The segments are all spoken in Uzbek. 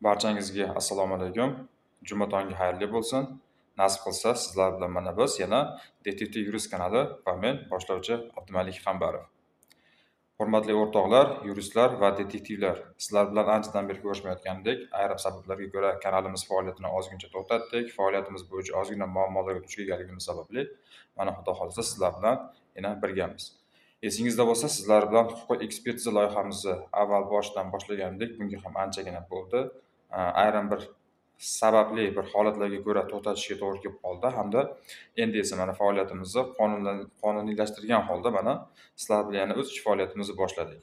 Barchangizga assalomu alaykum. Juma tongi xayrli bo'lsin. Nasib qilsa, sizlar bilan mana biz yana Detektiv Yurist kanali va men boshlovchi Abdumalik Qambarov. Hurmatli o'rtoqlar, yuristlar va detektivlar, sizlar bilan anchadan beri ko'rishmayotgandik. Ayrim sabablarga ko'ra kanalimiz faoliyatini ozgincha to'xtatdik. Faoliyatimiz bo'yicha ozgina muammolarga duch kelganligimiz sababli mana Xudo xohlasa sizlar bilan yana birgamiz. Esingizda bo'lsa, sizlar bilan huquqiy ekspertiza loyihamizni avval boshidan boshlagandik. Bunga ham anchagina bo'ldi. Ayrim bir sababli bir holatlarga ko'ra to'xtatishga to'g'ri kelib qoldi hamda endi esa mana faoliyatimizni qonuniylashtirgan holda mana sizlar bilan yana o'z ish faoliyatimizni boshladik.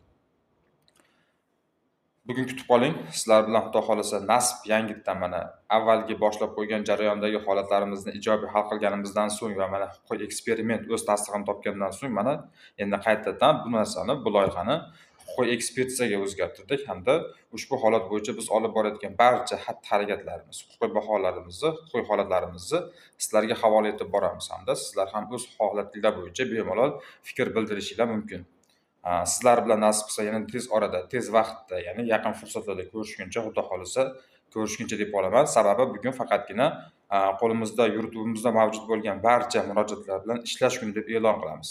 Bugun kutib qoling, sizlar bilan Xudo xohlasa nasib yangitdan mana avvalgi boshlab qo'ygan jarayondagi holatlarimizni ijobiy hal qilganimizdan so'ng va mana huquqiy eksperiment o'z tasdig'ini topgandan so'ng mana endi qaytadan bu narsani, bu loyihani huquqiy ekspertizaga o'zgartirdik hamda ushbu holat bo'yicha biz olib borayotgan barcha xatti-harakatlarimiz, huquqiy baholarimizni, huquqiy holatlarimizni sizlarga havola etib boramiz hamda sizlar ham o'z holatinglar bo'yicha bemalol fikr bildirishinglar mumkin. Sizlar bilan nasib qilsa yana tez orada, tez vaqtda, ya'ni yaqin fursatlarda ko'rishguncha, Xudo xohlasa ko'rishguncha deb qolaman. Sababi bugun faqatgina qo'limizda, yurituvimizda mavjud bo'lgan barcha murojaatlar bilan ishlash kuni deb e'lon qilamiz.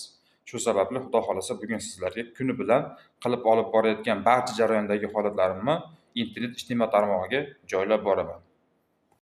Shu sababli Xudo xohlasa bugun sizlarga kuni bilan qilib olib borayotgan barcha jarayondagi holatlarimni internet ijtimoiy tarmog'iga joylab boraman.